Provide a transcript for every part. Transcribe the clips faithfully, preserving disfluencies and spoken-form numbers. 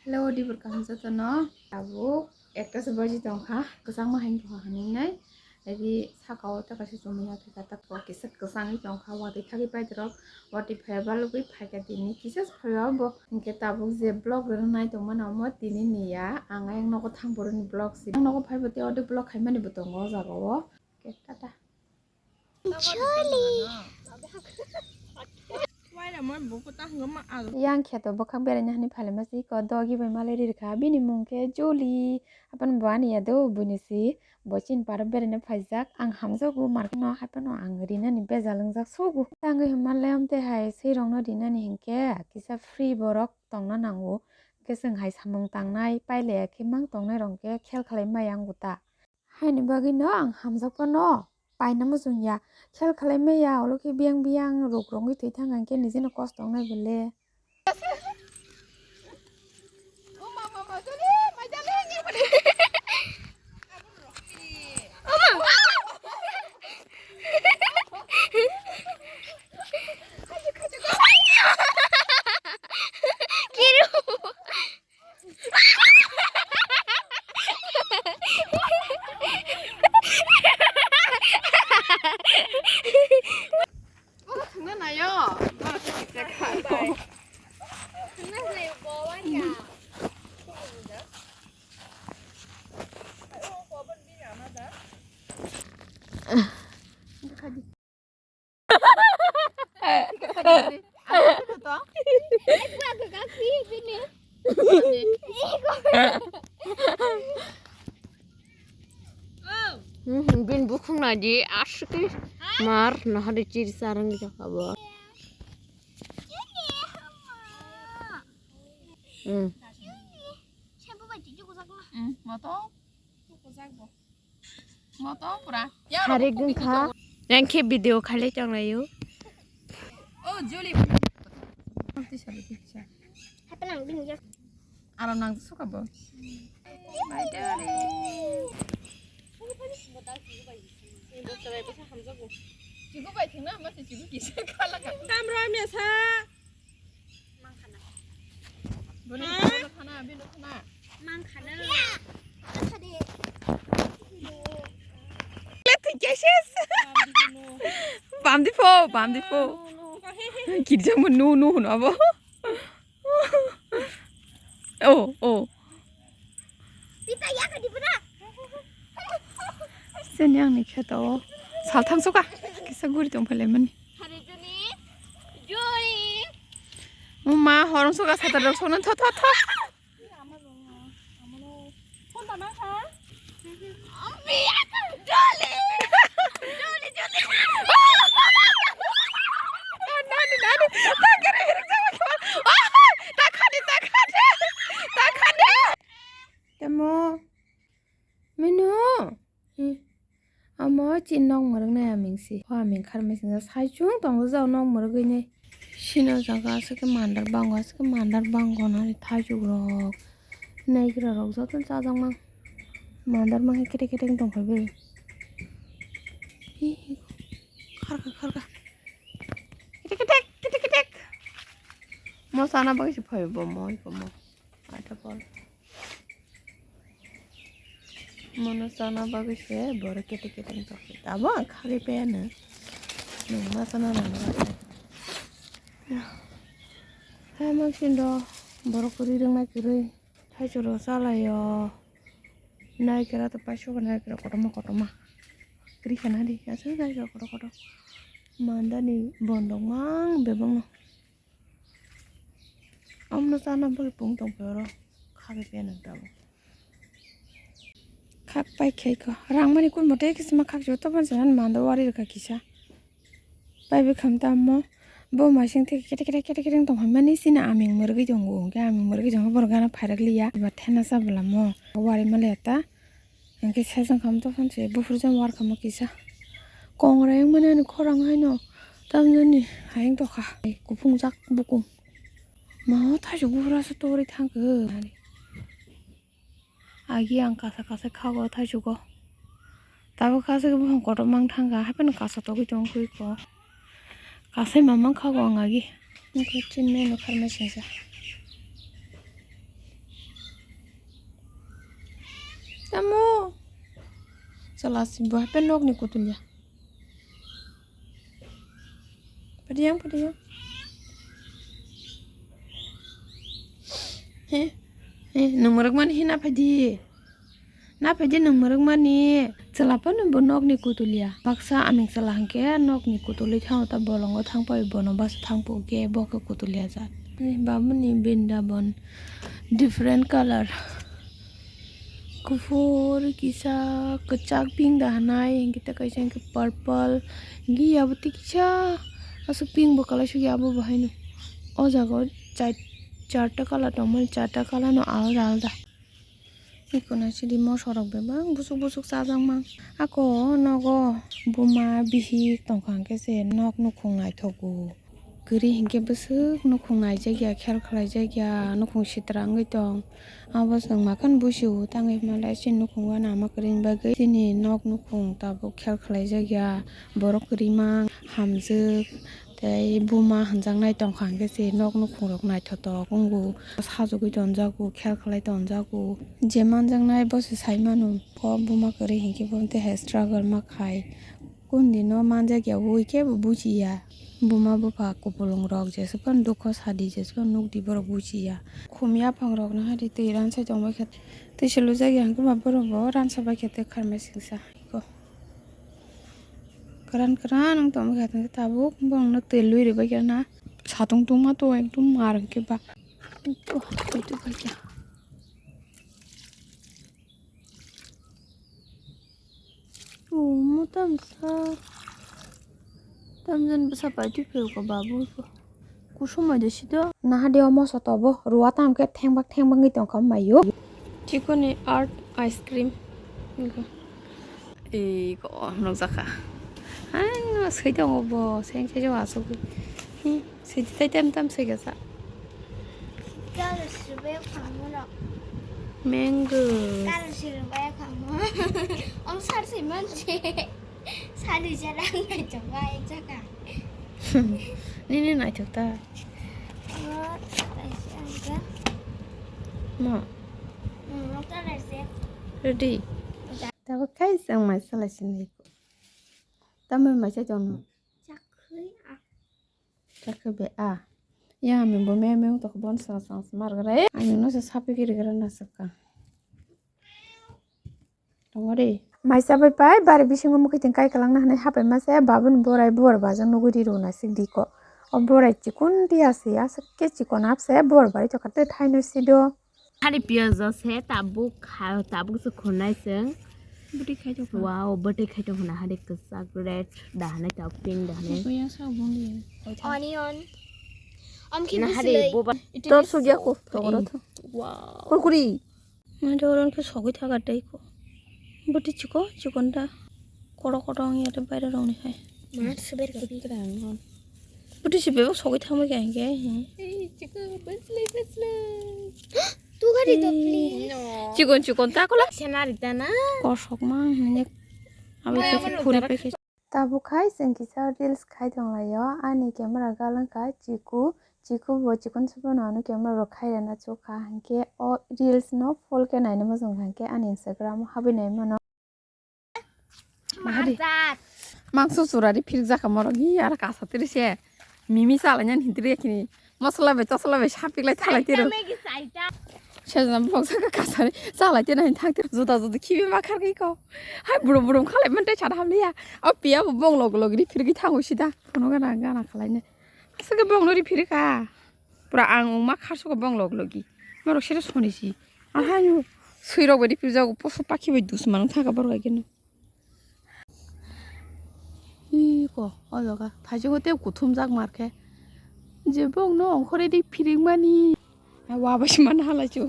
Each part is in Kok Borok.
Hello, dibor kaham jotono. Tabuk ekta se baji tongkha, kwchangma haino tongkha hinwi nai. Agi saka o ta kaisa chumui ya khe ta kok kisa kwchangwi tongkha, watwi thagwi paitorok, watwi phaiya balugwi phaikha tini kisa se phaiya bo. Hinkhe tabuk je vlog rwnai tongmani omo tini niya, ang ayang nogo thang boroni vlog si. Ang nogo phaibo tei ode vlog khaimani bo tongo o jaga o. Khe tata. Choli. Yang kheto bwkhak beraina hani phailema si ko dogi bai malai rirkha. Bini mung khe Juli. Apan bo ani ya do buini si. Bo chin paro beraina phaijak. Ang hamjago market no haipano ang rinani bejal wngjak sugo. Tangwi hwnmanle amte hai swi rokno rinani hinkhe kisa free borok tongna nango. Hinkhe chwng hai samung tangnai pailaya khe mang tongnai rok khe khel khlai maya wng ta. Haini bagwino ang hamjakphano paina muchung ya. Khel khlai maya, ulo khe biyang biyang ruk rwngwi thwi thang, ang khe nijino kosto wngnai bole. Bin bukhung nadi aswk mar nahari chiri sarang jaka bo. Hmm. Moto. Moto pura. Hari gungkha. Yang khe video khalai tonglaio. Oh, Juli. Tisa, tisa. Aram nang suka bo. Bye, darling. Chigu bai thengna, masa chigu kisa khala ka. Tamro mesa. Bini bini thana, bini thana. Mangkhana. Let's get this. Bamdi pho, bamdi pho. Kirja mo no no no abo. Oh, oh. Sini ang ni kheto. Salthang suka. Kisa guri tong phele mani. Mama, horong suka satar rok sona tho tho tho. Tamo. Minu. Amo chin nok mwrwk nai aming si. Ho aming kharmai singsa saichung tongo jao nok mwrwgwi nai. Sino jaga aswk khe mandar bango, aswk khe mandar bango nari thaichuk rok. Naigra rok joto chajakmang. Mandar mangkhe kete kete wng tongkha bw. Kharkha kharkha. Kete kete kete kete. Mo sana bagwi se phaio bo mo iko mo. Aita pol. Mono chana bagwi se borok kete kete wng tongkha. Abo ang khagwi paya no. Nwng ma chana nang bagwi. Hai mansing do borok kwrwi rwngna kwrwi. Thaichoro chalaio. Naikera to paisok naikera kotorma kotorma. Kwrwi khana di aswk naikera kotor kotor. Mandani bondok mang bebakno. Amno chana bagwi pung tongkhe oro khagwi paya nang tabuk. Khak pai khe ko rang mani kun mote kisima khak jo to ban janan mando wari rwkha kisa. Pai bwkham tamo bo masing thik kete kete kete kete tong mani sina aming mwrwgwi tongo hwnkhe aming mwrwgwi tongo borok gana phairak liya eba thena sa bwlamo wari mali eta. Hwnkhe sejong khamto phonse buphuru jang warkha mo kisa. Kongrai wngmani ani khorang haino tamjani hayung tokha. Kuphungjak bukung. Ma o thaisok buphuru asa torwi thangkhe. Agi ang kasa kasa khago thaisogo. Tabuk kasa khe buphang kotor mang thangkha. Haphano kasa togwi tongkhe ko. Kasai mamang khago ang agi. Nokha chinmano kharmai singsa. Tamo. Chala si bo hape nokni kutulya. Padiyang, padiyang. He, he, nung muruk mani hina phadi. Na phai de nung muruk mani. Chwla phano bo nokni kutulya. Baksa aming chwla hwnkhe nokni kutulwi thango ta bolongo thang pai bono basa thang po khe bo khe kutulya jat. Ni bamoni Brindaban different color. Kuphur, kisa, kwchak, pink da hwnai, hwnkhe tei kaisa hwnkhe purple, hwnkhe yabo tei kisa aswk pink bo kwlai sukya abo bo haino. O jaga o char-, charta color tongmani, charta color no alada alada. Eko naisidi moso rok bebak busuk busuk chajakma. Ako nogo buma bihik tongkha hwnkhe se nok nukhung naithogo. Kwrwi hwnkhe bwswk nukhung naijakya, khel khlaijakya, nukhung sitra wngwi tong. Abo chwng makhon busiu tangwi hwnba lai chini nukhung o nama kwrwini bagwi chini nok nukhung tabuk khel khlaijakya. Borok kwrwima hamjwk. Tei buma hwnjaknai tongkha hwnkhe se nok nukhungrok naithotok wngo, sajagwi tonjago, khel khlai tonjago. Je manjaknai bo se sai mano, bo buma kwrwi hinkhe bo tei hai struggle ma khai. Kundino manjakya ui khe bo bujiya. Buma bupha kupulungrok jeswk phano dukho sadi, jeswk phano nukdi borok bujiya. Khumya phangrokno hari twi ransai tongbaikha, twi se lujakya hwnkhe ba borok bo ransa baikha tei kharmai singsa. Kwran kwran wng tongbaikha, tongkhe tabuk bongno twi lui rwbaikha na. Satung tungma to ekdom mar hwnkhe ba. To, to, to, to, to. Omo tamsa. Tamjani bwsa paitwi phiyokha babu. Kusumai de sido. Naha de omo soto bo ruwa tam khe thengbak thengbak wngwi tongkha mayo. Chikoni art ice cream. Ego. Ego nukjakha. Ang soi tongo bo, seng seng asuk. Hi, soi tai tam tam soi gasa. Kalo sibai khangmo no. Mango. Kalo sibai khangmo. Ong sar soi man se. Sali jala nai chonga ek jaka. Nini naithok ta. Mo, kaisa ang ka. Mo. Hmm, mo kaisa. Ready. Tabuk khai chwng mai salai sini. Tamai mai chai tongno. Chakhui a. Chakhui be a. Ya ami bo me me to bon sa sa mar gare. Ani no sa sapi kiri gare na saka. Tongori. Maisa bai pai bari bisingo mukhuiting kai kwlangna hinwi hapai masa babuni borai buar bajak nugui ri rwna sik diko. O borai chikon ri ase, aswk khe chikon apsa buar bari tokha tei thaino sido. Hari piyaj se tabuk kha-, tabuk se khonai chwng. Bwtwi khai tokha. Wow, bwtwi khai tokha na hari kwchak red da hinwi tabuk pink da hinwi. Onion. Om khe na hari buslei. Boba. Tor sugya ko tokoro tho. Wow. Kurkuri. Mane oro khe sogwi thaga tei ko. Bwtwi chikon chikon da. Koto koto wngya tei baire rok ni hai. Ma sibir kapi. Bwtwi si bebak sogwi thangbai kha hinkhe. Ei chikon bwslei bwslei. Tu gari to please. Chikon chikon ta kola. Senari ta na. Kosok ma hinwi. Abi khe khuri pai khe. Tabuk khai chwng kisa reels khai tonglaio, ani camera gal wngkha chiku, chiku bo chikon saphano ano camera rok khai rwna chukha, hinkhe o reels no full khe naina muchungkha hinkhe ani Instagram o habwi nai mano. Mangso churari phirikjakha morok, hi aro kasa tiri se. Mimi chalainani hintir yakini. Mosola bai tosola bai sapiklai thalai tiro. Sejna boksa ka kasari chalai tiro hin thang tiro. Juda juda khibi ma khargwi ko. Hai brum brum khalai man tei chana hamliya. O piya bo bong log log ri phirgwi thango sida. Kono gana gana khalai ne. Asake bong no ri phirika. Pura ang ongma kharsugo bong log logi. Morok sero soni si. Ahai no. Sui rok bai ri phirjago poso pakhi bai dus manang thaka borok ai keno. Iko, o jaga. Thaichukgo tei kuthumjak mar khe. Je bongno ongkhorwi di phirikmani. Hai, wa bai se man halaichu.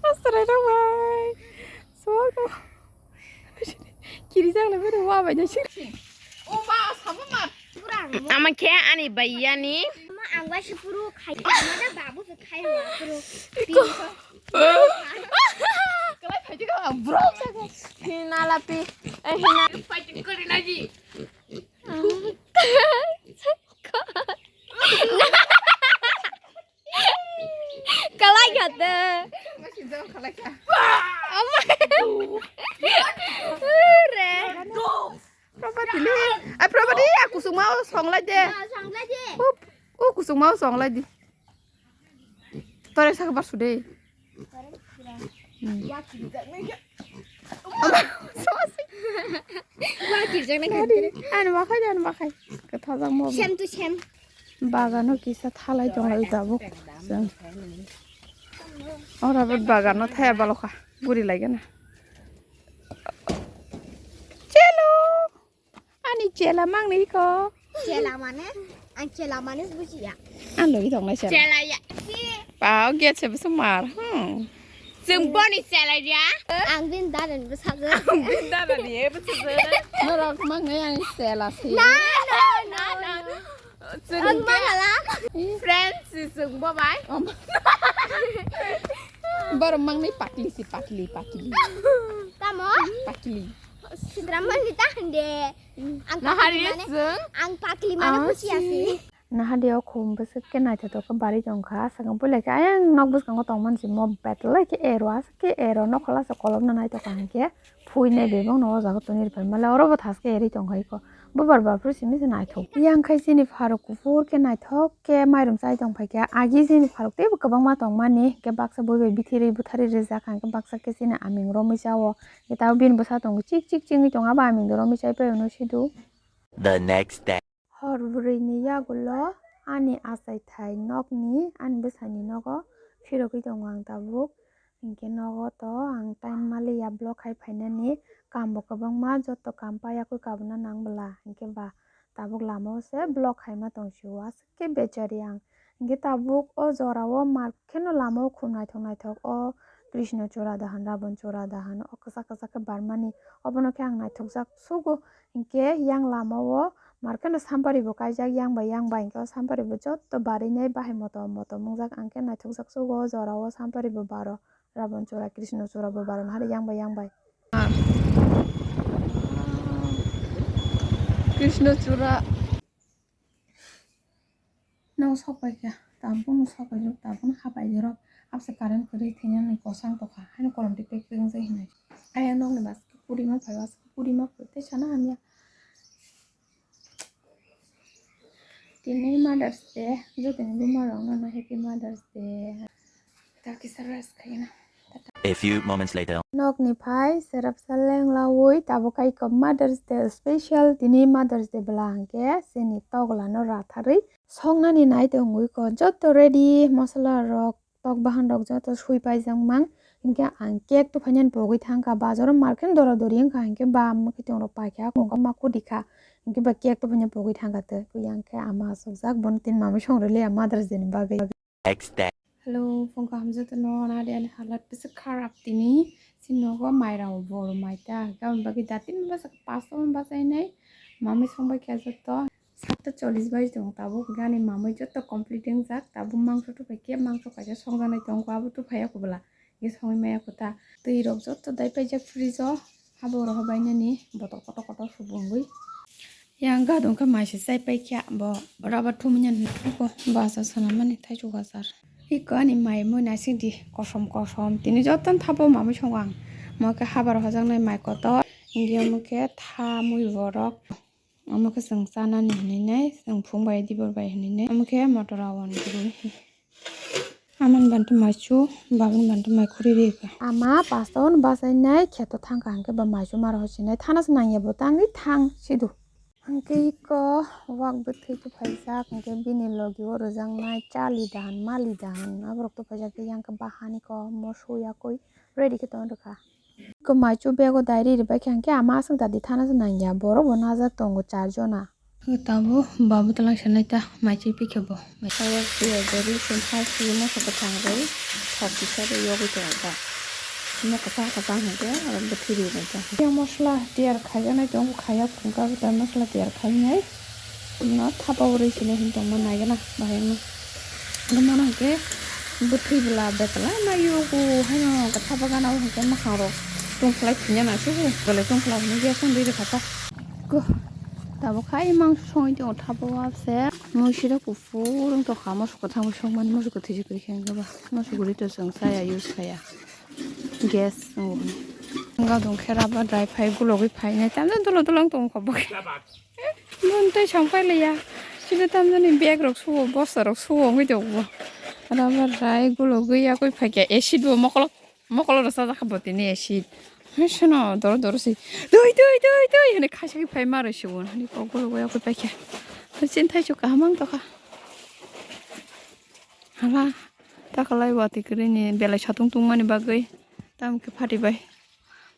Asrai rok bai. Sono. Kirijak le bero wa bai nai sir. O ma, sama mar. Ama khe ani bai yani. Ama ang bai se puru khai. Ama da babu se khai wa puru. Iko. Kalai phai jika bro jaga. Hina lapi. Eh, hina. Fighting kori naji. Oh my God. Ade. Ama. Ure. Probati le. Ai, Probati, a kusuma o song lai de. Song lai de. Up, o kusuma o song lai di. Tore sak bar sude. Hmm. Wa kirjak na. Sorry. Ano bakhai, ano bakhai. Kathajak mo. Same to same. Bagano kisa thalai tonglai tabuk. Chwng. Ora bagano thaya balokha. Guri lai gana. Chelo. Ani chela mangni ko. Chela mane? Ang chela mane bujiya. Ang logi tonglai chela. Chela ya. Pao gate se bwswk mar. Hmm. Chwng boni chela ya. Ang bin dadan bwsajwk. Ang bin dadan ye bwsajwk. Norok mangnai ani chela se. Na, na, na, na. Chwng ang mangala. Friends si chwng bo bai. Om. Borok mangnai pakli si pakli, pakli. Tamo? Pakli. Sidramani ta hande. Ang Nahari pakli mane, chwng? Ang pakli mane Ah, buchi asi. Si. Nahadi o khum bwswk khe naithotok khe bari tongkha. Aswk ang puila khe ayang nok bwskango tongmani si mo betlai khe ero, aswk khe ero nokhola se kolomna naitokha hinkhe phuinai bebak no o jaga toni rwphai male oro bo thaske eri tongkha iko. Bubar baphuru simi se naithok. Yang khai chini pharok kuphur khe naithok khe mairum chai tongphai khe. Agi chini pharok teibo kwbangma tongmani hinkhe baksa bui bai bithirwi butharwi rijak hinkhe baksa khe chini aming romwi chao. Tei tabuk bini bwsa tongo chik chik chingwi tongo, abo aming de romwi chai pai hwnwi sidu. The next day. Hor bwrwini yagulo ani achaithai nokni ani bwsaini nogo phirogwi tongo ang tabuk. Hinkhe nogo to ang time maliya vlog khai phainani, kambo kwbangma, joto kam payakwi kabuna nang bwla. Hinkhe ba tabuk lamao se vlog khaima tongsio, aswk khe bechari ang. Hinkhe tabuk o jorao mar kheno lamao khum naithok naithok, o Krishna chura dahan, Rabon chura dahan, o kwchak kwchak khe barmani, obono khe ang naithokjak sugo. Hinkhe yang lamao mar kheno sampari bo kaijak, yang bai yang bai hinkhe o sampari bo joto barinai bahai motom motom wngjak, ang khe naithokjak sugo o jorao sampari bo baro, Rabon chura, Krishna chura bo baro, hari yang bai yang bai. Krishna chura. No sok pai kha, tabuk no sok pai rok, tabuk no ha pai rok. Abse current kwrwi thwinani kosang tokha, haino kolom twi pek pek wngwi hinwi. Ayang nokni bus khe puri ma phai, bus khe puri ma phai, tei sana hamya. Tini Mother's Day, jotoni buma rok no happy Mother's Day. Ta kisa rest khaina. A few moments later. Nokni phai serapsa lenglawi tabuk kha iko Mother's Day special. Tini Mother's Day bwla hwnkhe chini togla no ratharwi songnani nai tongwi ko joto ready, masala rok, tok bahan rok joto sui paijak mang. Hinkhe ang cake tuphainani pogwi thangkha, bazaro market dora dori wngkha, hinkhe ba mwkhwtwng rok paikha, kokma kudi kha, hinkhe ba cake tuphaina pogwi thangkha tei yang khe ama asukjak, bono tini mamwi songrwliya Mother's Day ni bagwi. Next day. Hello, phone kaham jotono, nadi ani halat bisi kharap tini. Chini nogo mai rao bor mai ta. Gabon bagi datin basa pasto basa inai. Mami songbai kya joto. Satta chollis bai tong tabuk gani mamwi joto complete wngjak. Tabuk mangso tupai khe mangso kaisa songjanai tongo abo tuphaiya kubla. Ye songwi maya kuta. Twi rok joto dai paijak fridge o. Abo oro bainani botol kotor kotor subungwi. Yang gadong khe mai se chai pai kha bo rubber thumwi nani ko basa sana mani thaichuk achar. Iko ani mai mui naising di kosom kosom tini joto thabo mamui songo ang. Mo khe habar hojaknai mai kotor. India mo khe tha mui borok. Omo khe chwng chanani hinwi nai, chwng phung bai dibor bai hinwi nai. Omo khe motor awan guru. Amani bantu maichu, babani bantu mai khuri ri kha. Ama pastor no bachai nai kheto thang kha, hwnkhe ba maichu maro hosinai thana se nangya bo tangwi thang sidu. Hwnkhe iko wak bwthwi tuphaijak, hwnkhe bini logi o rwjaknai chali dahan, mali dahan, aborok tuphaijak, yang khe bahani ko mo suyakwi ready khe tong rwkha. Iko maichu bego dai ri bai khe hwnkhe ama aswk dadi thana se nangya, borok bo najak tongo char jona. Tabuk babu twlang sanai ta maichu pikhe bo. Kaya piya gari sum hai sum moso kwthang rwi thok kisa rwi yogwi tongo ta. Mo kwchang kwchang hwnkhe oro bwthwi rwi nai ta. Yang mosla tiyar khaijaknai tongo, khaiya phungka bo ta mosla tiyar khainai. No thapa uri sini hin tongma naigana bahai no. Gumano hwnkhe bwthwi bwla betla ma yugo haino hwnkhe thapa gana o hwnkhe mwkhang rok tungphlai phinya na sugo bwle tungphlai hwnwi gas on rwi rwkha ta. Go. Tabuk khai mangso songwi tongo, thabo wabse. Mui sida kuphur wng tongkha, moso kwthang bai songmani, moso kwthwi se kwrwi khe wngkhe ba. Moso guri to chwng chaya, use khaya. Gas wngo. Wngkha dong khe rubber dry phai gulogwi phainai. Tamjani dolo dolo wng tongkha bo khe. Boni tei song pai liya. Sida tamjani bag rok suo, bosta rok suo wngwi tongo bo. Rubber dry gulogwi yakwi phaikha, acid bo mokolok. Mokolo rw sajak kha bo tini acid. Hai sono doro doro se. Dui, dui, dui, dui hwnwi khaisa khe phai ma rw sigun. Hani kok golo goi yakui paikha. Hai chini thaichuk kaham wng tokha. Hala. Takalai watwi kwrwini belai satung tungmani bagwi. Tamo khe phati bai.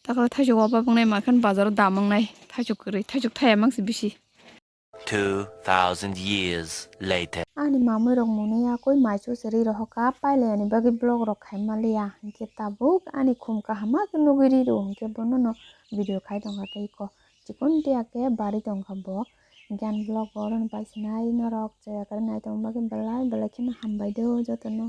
Takalai thaichuk wabak wngnai ma khe bazaro dam wngnai. Thaichuk kwrwi. Thaichuk thaya mangsi bisi. Two thousand years later. Ani mamwi rok mwnwi yakui maichu se ri rohorkha, pailai ani bagwi vlog rok khai manliya, hinkhe tabuk ani khum kaham ma khe nugwi ri rw, hinkhe bono no video khai tongkha tei ko chikon tiya khe bari tongkha bo, hinkhe ani vlog bo oro no paisingwi norok chaya kwrwi naitongma bagwi belai belai kheno hambai do jotono.